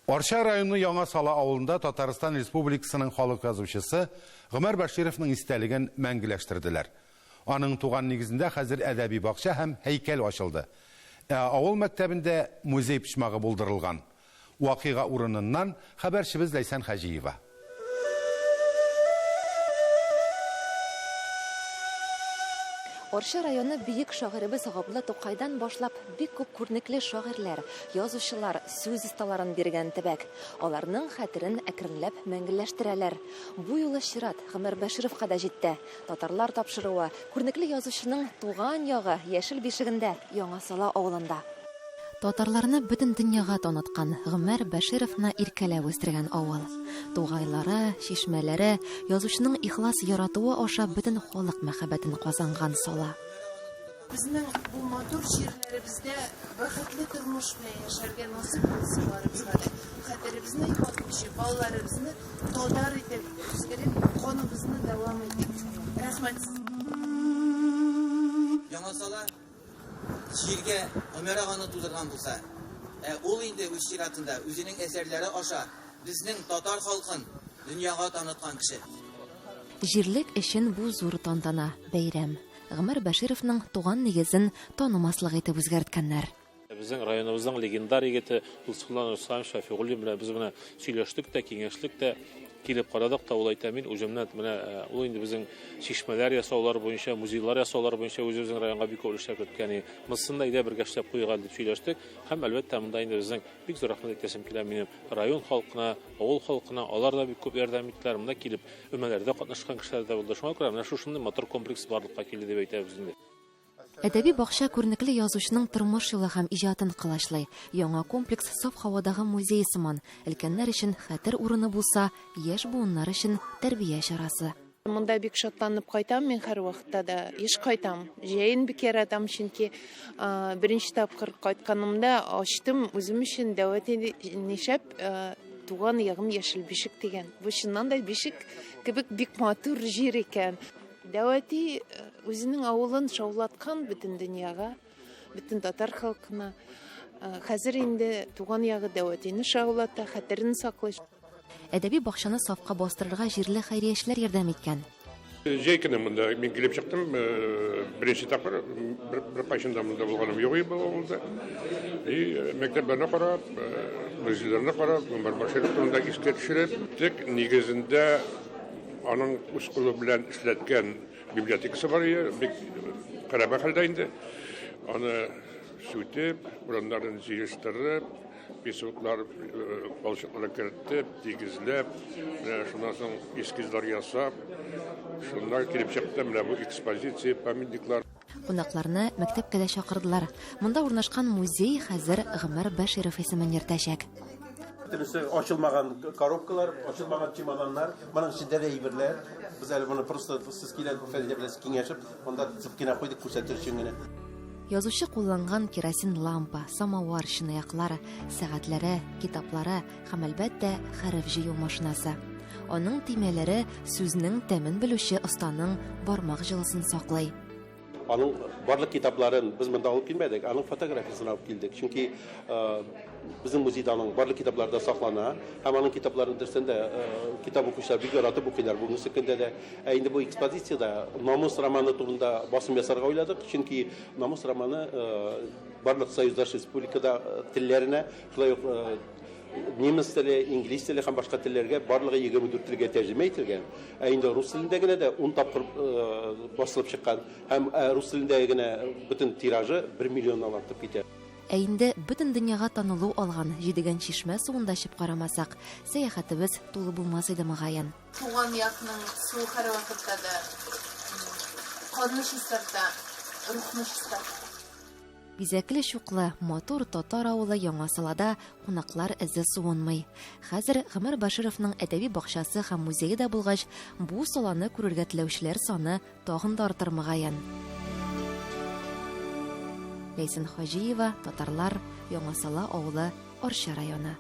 Арча районы Яңа Сала авылында Татарстан Республикасының халык язучысы Гомәр Бәшировның истәлеген мәңгеләштерделәр. Аның туган нигезендә хәзер әдәби бакча һәм һәйкәл ачылды. Ә авыл мәктәбендә музей почмагы булдырылган. Вакыйга урыныннан хәбәрчебез Ләйсән Хаҗиева. Арча районы бөек шагыйребез Габдулла Тукайдан башлап бик күп күренекле шагыйрьләр, язучылар, сүз осталарын биргән төбәк. Аларның хәтерен әкренләп мәңгелләштерәләр. Бу юлы чират Гомәр Бәшировка да җитте. Татарлар тапшыруы, күренекле язучының туган ягы Яшел Бишегендә, Яңа Сала авылында. Татарларны бөтен дөньяга таныткан Гомәр Бәшировны иркәләп үстергән авыл. Тугайлары, чишмәләре, язучының ихлас яратуы аша бөтен халык мәхәббәтен казанган сала. Безнең бу матур җирләребездә бәхетле тормыш белән яшәргә насыйп булсын барыбызга да. Хәтеребезне югалтмыйча, балаларыбызны татар итеп үстереп, каныбызны дәвам итик. Рәхмәт сезгә. Яңа сала Җиргә Гомәр аганы тудырган булса, ә ул инде үз чиратында үзенең әсәрләре аша безнең татар халкын дөньяга таныткан кеше. Җирлек өчен бу зур тантана, бәйрәм. Гомәр Бәшировның туган нигезен танымаслык итеп үзгәрткәннәр. Безнең районыбызның легендар егете Лотфулла Нурсламович Шәфигуллин белән без менә сөйләштек тә, киңәштек тә, килеп карадык та, ул әйтә, мин үземне менә э, ул инде безнең чишмәләр ясаулар буенча, музейлар ясаулар буенча үзебезнең районга бик күп өлешләр керткән. Монысын да әйдә бергә эшләп куйыйк әле дип сөйләштек. Һәм әлбәттә монда инде безнең бик зур рәхмәт әйтәсем килә минем район халкына, авыл халкына, алар да бик күп ярдәм иттеләр. Монда килеп өмәләрдә катнашкан кешеләр дә булды. Шуңа күрә менә шушындый матур комплекс барлыкка килде дип әйтәбез инде. Әдәби бакча күренекле язучының тормыш юлы һәм иҗатын колачлый. Яңа комплекс саф һавадагы музей сыман, өлкәннәр өчен хәтер урыны булса, яшь буыннар өчен тәрбия чарасы. Монда бик шатланып кайтам мин һәрвакытта да, еш кайтам. Җәен бик яратам, чөнки беренче тапкыр кайтканымда ачтым үзем өчен дәү әти нишләп туган ягым яшел бишек дигән. Бу чыннан да бишек кебек бик матур җир икән. Дәү әти үзенең авылын шаулаткан бөтен дөньяга, бөтен татар халкына. Хәзер инде туган ягы дәү әтине шаулата, хәтерен саклый. Әдәби бакчаны сафка бастырырга җирле хәйриячеләр ярдәм иткән. Җәй көне монда мин килеп чыктым, беренче тапкыр, беркайчан да монда булганым юк иде бу авылда. И мәктәпләрне карап, музейларны карап, Гомәр Баширов турында искә төшереп, тик нигезендә Аның үз кулы белән эшләткән библиотекасы бар иде, бик хәрабә хәлдә инде. Аны сүтеп, урыннарын җыештырып, песоклар, э, балчыклар кертеп, тигезләп, менә шуннан соң эскизлар ясап, шуннан килеп чыкты менә бу экспозиция, памятниклар. Кунакларны мәктәпкә дә чакырдылар. Монда урнашкан музей хәзер Гомәр Бәширов исемен йөртәчәк. Бөтенесе ачылмаган коробкалар, ачылмаган чемоданнар, моның эчендә дә әйберләр. Без әле моны просто сез килә Фәридә белән киңәшеп, монда тезеп кенә куйдык күрсәтер өчен генә. Язучы кулланган керосин лампа, самовар, чынаяклар, сәгатьләре, китаплары һәм, әлбәттә, хәреф җыю машинасы. Аның төймәләре сүзнең тәмен белүче останың бармак җылысын саклый. Аның барлык китапларын без монда алып килмәдек, аның фотографиясен алып килдек. Чөнки безнең музейда аның барлык китаплары да саклана һәм аның китапларын дөрестән дә китап укучылар бик яратып укыйлар бүгенге көндә дә. Ә инде бу экспозициядә Намус романы турында басым ясарга уйладык, чөнки Намус романы барлык союздаш республикада телләренә, шулай ук Немец теле, инглиз теле һәм башка телләргә барлыгы 24 телгә тәрҗемә ителгән. Ә инде рус телендә генә дә 10 тапкыр басылып чыккан һәм рус телендә генә бөтен тиражы 1 миллионнан артып китә. Ә инде бөтен дөньяга танылу алган Җидегән чишмә суын да эчеп карамасак, сәяхәтебез тулы булмас иде, мөгаен. Туган якның суы һәрвакытта да канны чистарта, рухны чистарта. Бизәкле-чуклы, матур татар авылы Яңа Салада кунаклар эзе суынмый. Хәзер Гомәр Бәшировның әдәби бакчасы һәм музее да булгач, бу саланы күрергә теләүчеләр саны тагын да артыр мөгаен. Ләйсән Хаҗиева, Татарлар, Яңа Сала авылы, Арча районы.